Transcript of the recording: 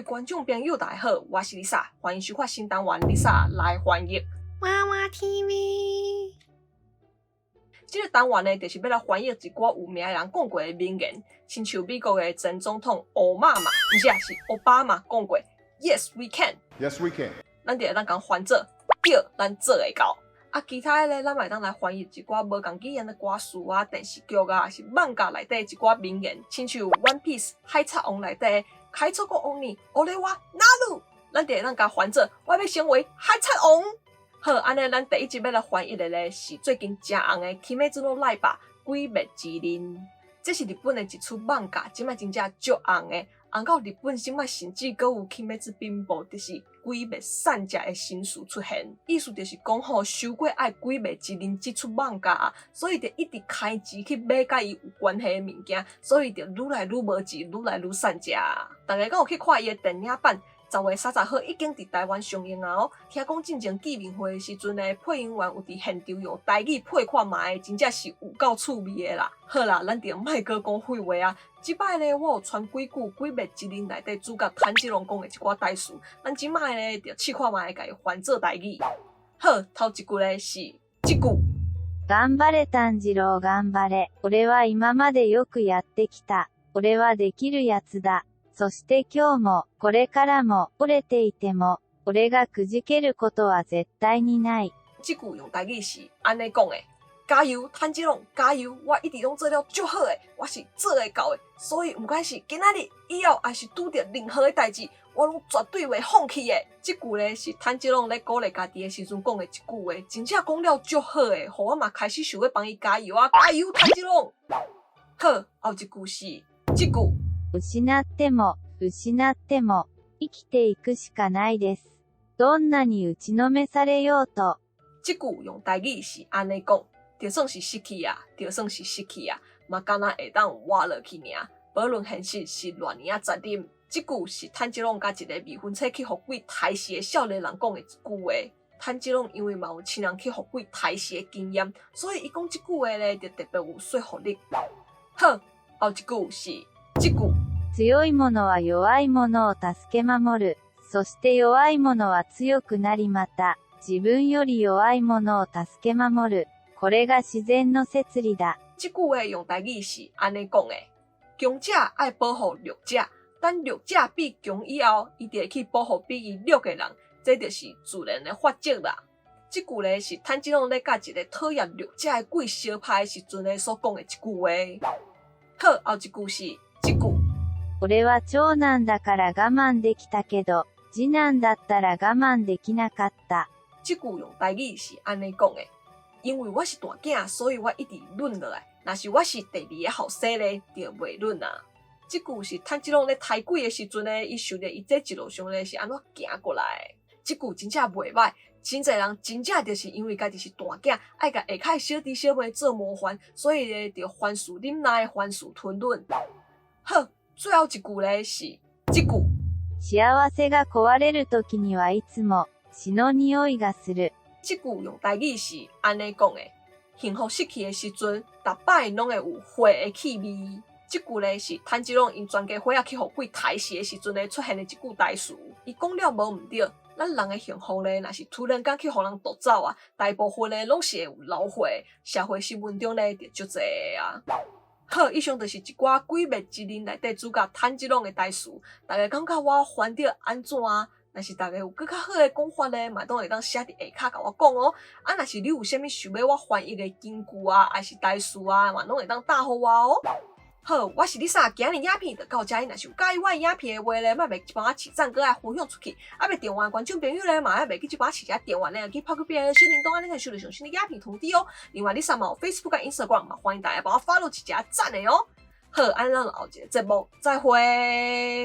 位觀眾朋友，大家好，我是麗莎，歡迎收看新單元麗莎來翻譯。娃娃 TV。這個單元呢，就是欲來翻譯一寡有名的人講過的名言，親像美國的前總統奧馬馬，毋是啊，是奧巴馬講過 “Yes, we can”。 Yes, we can。咱就會當共翻做對，咱做會到。啊，其他的咧，咱嘛會當來翻譯一寡無仝語言的歌詞啊、電視劇啊，抑是漫畫內底一寡名言，親像《One Piece》海賊王內底海賊王に俺はなる，咱就會當共翻做我欲成為海賊王。好，按呢，咱第一集欲來翻譯的咧，是最近誠紅的《鬼滅の刃》鬼滅之刃。這是日本的一齣漫畫，這擺真正足紅的，紅到日本這擺甚至閣有鬼滅之貧婆，就是鬼滅散食的神事出現。意思就是講吼，傷過愛鬼滅之刃這齣漫畫啊，所以就一直開錢去買佮伊有關係的物件，所以就愈來愈無錢，愈來愈散食。大家敢有去看伊的電影版？10月30號已經佇台灣上映啊！哦，聽講進前見面會的時陣呢，配音員有佇現場用台語配看覓，真正是有夠趣味的啦。好啦，咱就莫閣講廢話啊！這擺呢，我有傳幾句《鬼滅之刃》內底主角炭治郎講的一寡台詞，咱這擺呢就試看覓共伊翻做台語。好，頭一句呢是這句。頑張れ炭治郎頑張れ。俺は今までよくやってきた。俺はできるやつだ。そして今日も、これからも、折れていても、俺がくじけることは絶対にない。這句用台語是按呢講的：加油，炭治郎，加油！我一直攏做了足好的，我是做會到的，所以毋管是今仔日、以後，抑是拄著任何的代誌，我攏絕對袂放棄的。這句咧是炭治郎咧鼓勵家己的時陣講的一句話，真正講了足好的，予我嘛開始想欲幫伊加油啊！加油，炭治郎！好，後一句是這句。失っても、失っても、生きていくしかないです。どんなに打ちのめされようと。這句用台語是按呢講，就算是失去啊，就算是失去啊，嘛敢若會當活落去爾。無論現實是偌爾仔殘忍。這句是炭治郎佮一個未婚妻去予鬼刣死的少年人講的一句話。炭治郎因為嘛有親人去予鬼刣死的經驗，所以伊講這句話咧，就特別有說服力。好，後一句是這句。強い者は弱い者を助け守る。そして弱い者は強くなりまた、自分より弱い者を助け守る。これが自然の摂理だ。這句話用台語是按呢講的：強者愛保護弱者，等弱者變強以後，伊就會去保護比伊弱的人，這就是自然的法則啦。這句咧是炭治郎咧佮一個討厭弱者的鬼相拍的時陣咧所講的一句話。好，後一句是這句。俺は長男だから我慢できたけど、次男だったら我慢できなかった。這句用台語是按呢講的：因為我是大囝，所以我一直忍落來。若是我是第二个後生咧，就袂忍啊。這句是炭治郎咧刣鬼的時陣咧，伊想著伊這一路上咧是按怎行過來的。這句真正袂䆀，真濟人真正就是因為家己是大囝，愛共下跤小弟小妹做模範，所以咧就凡事忍耐，凡事吞忍。好，最後一句咧是這句。幸せが壊れる時にはいつも血の匂いがする。這句用台語是按呢講的：幸福失去的時陣，逐擺攏會有血的氣味。這句咧是炭治郎𪜶全家伙仔去予鬼刣死的時陣咧出現的一句台詞。伊講了無毋對，咱人的幸福咧，若是突然間去予人奪走啊，大部分咧攏是會有流血。社會新聞中咧就足濟啊。好，以上就是一寡鬼滅之刃內底主角炭治郎的台詞。大家感覺我翻得按怎？若是大家有閣較好的講法咧，嘛攏會當寫佇下跤共我講哦。啊，若是你有啥物想欲我翻譯的金句啊，抑是台詞啊，嘛攏會當打予我哦。好，我是麗莎，今日影片就到遮。若是有佮意我的影片的話咧，莫袂記幫我揤讚，閣愛分享出去。猶未訂閱的觀眾朋友咧，嘛猶袂記去幫我揤一下訂閱咧，去拍開邊个小鈴鐺，按呢會收著上新的影片通知哦。另外，麗莎嘛有 Facebook 佮 Instagram 嘛，歡迎大家幫我 follow 一下讚的哦。好，按呢咱後一個節目再會。